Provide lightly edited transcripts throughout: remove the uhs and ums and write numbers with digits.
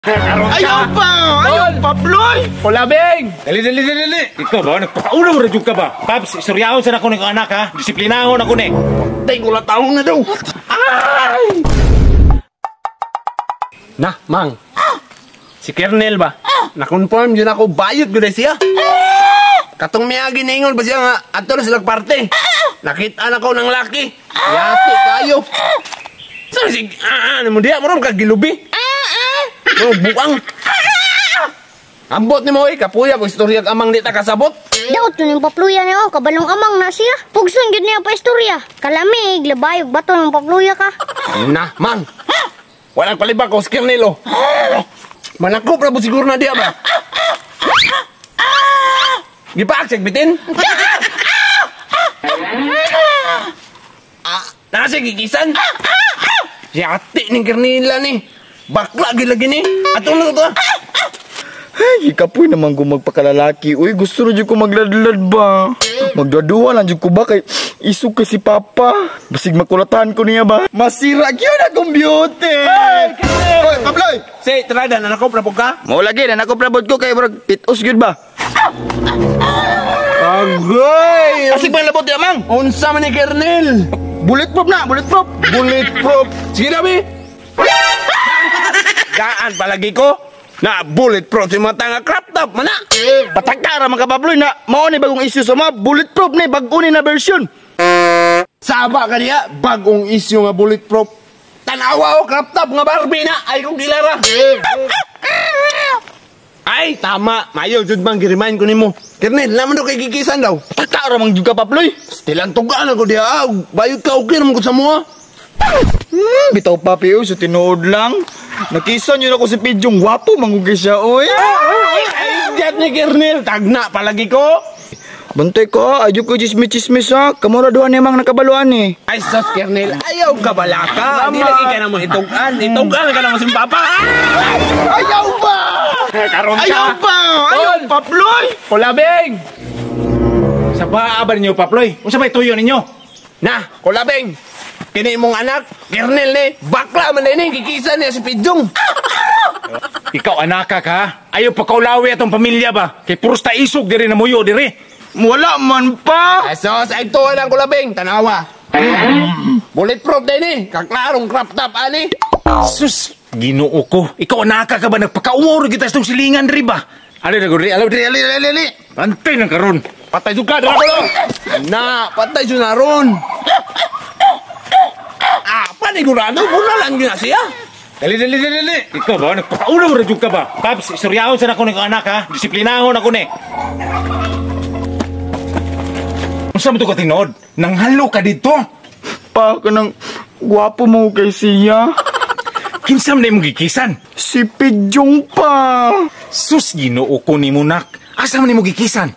Ayaw pa! Ayaw pa, Ploy! Kulabing! Dali, dali, dali, dali. Ikaw ba? Nagpakaulo ra jud ka ba? Paps, istoryahon sa nako ning anak ha. Disiplinahon ako ni. Tay, wala taong na daw. Ay! Na, Mang. Si Kernel ba? Na-confirm yun ako, bayot ko na siya. Katong miyagi ningon ba siya nga, ato na silang parte. Nakita na ko ng laki. Yati kayo. Sabi si, ano mo diya, marong kagilubi. Oh, buang. Ambot ni mo, eh, kapuya ko istorya amang di ta kasabot. Daot yun yung papluya niya, oh, kabalong amang na siya. Pugson yun niya pa istorya. Kalamig, labayog, bato ng papluya ka. Na, Mang. Walang palibak ko, skill nilo. Manakop na po siguro na diya ba? Gipaak, bitin. Nasa gigisan. Yati ni Kernila ni. Bakla gilagi ni. Atong na to. Ay, ikapoy naman ko magpakalalaki. Uy, gusto na dyan ko magladlad ba? Magdaduwa lang dyan ko ba? Kay isog kay si Papa. Basig makulatan ko niya ba? Masira yun akong beauty! Hey, Oy, Pabloy! Say, tara na, nanakop na po ka? Mao lagi, nanakop na po ko kay murag pitos yun ba? Agoy! Asig pang labot ya, Mang? Unsa man ni Kernel? Bulletproof na, bulletproof! Bulletproof! Sige na, bi! Gaan palagi ko na bulletproof si mga tanga crop top mana. Patagkara mga Pabloy na mao ni bagong issue sa mga bulletproof ni bag-o ni na version. Saba ka niya bagong issue nga bulletproof. Tanawa o crop top nga Barbie na ay kong gilara. Ay tama, mayo jud bang gi-remind ko nimo. Kernel, naman do kay gikisan daw. Patagkara man jud ka Pabloy. Still tugaan ako diha. Bayot ka okay naman ko sa mua. Bitaw papi oy, so tinuod lang. Nakisan yun ako si Pidjong, wapo mangugay siya oy. Ay, gat ni Kernel, tagna palagi ko. Bantay ka, ayaw ko chismis-chismis ha. Kamura duha ni mang nakabaluan eh. Ay sus Kernel, ayaw ka balaka. Di lagi ka na mo itugan. Itugan ka na mo si Papa. Ayaw ba? Karon ka. Ayaw ba? Ayaw pa, Ploy! Kulabing! Sa baa ba ninyo, Paploy? Unsa may tuyo ninyo? Na, kulabing! Kini mong anak, Kernel ni, bakla man din ni, kikisan niya si Pidjong. Ikaw anaka ka, ayaw pa kaulawi atong pamilya ba? Kay puros ta isog diri na muyo diri. Wala man pa! Ay sus, ay tuwa lang kulabing, tanawa. Bulletproof din ni, kaklarong crop top ani. Sus, Ginoo ko. Ikaw anaka ka ba nagpakaumuro kita sa itong silingan diri ba? Ali na gud, ali ali ali ali. Antay nang karon. Patay jud ka, dara ko. Na, patay jud na ron. Panigurado, muna lang yun na siya. Dali, dali, dali, dali. Ikaw ba? Nagpakaulo ra jud ka ba? Paps, istoryahon sa nako ning anak ha. Disiplinahon ako ni. Unsa man to ka tinuod? Nanghalo ka dito. Pa, kanang gwapo mo kay siya. Kinsa man imong gikisan? Si Pidjong pa. Sus, Ginoo ko nimo nak. Asa man imong gikisan?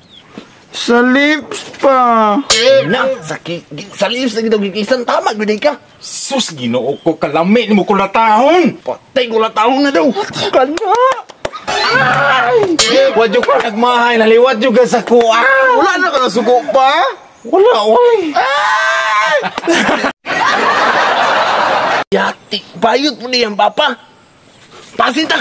Sa lips pa. Na, sa lips na gito gikisan, tama gud ka. Sus, Ginoo ko, kalami nimo kulatahon. Patay kulatahon na daw. Kana. Ay! Wa jud ka nagmahay, naliwat jud ka sa kuha. Wala na ka nasuko pa? Wala, oy. Ay! Yati, bayot mo niyang papa. Pasinta.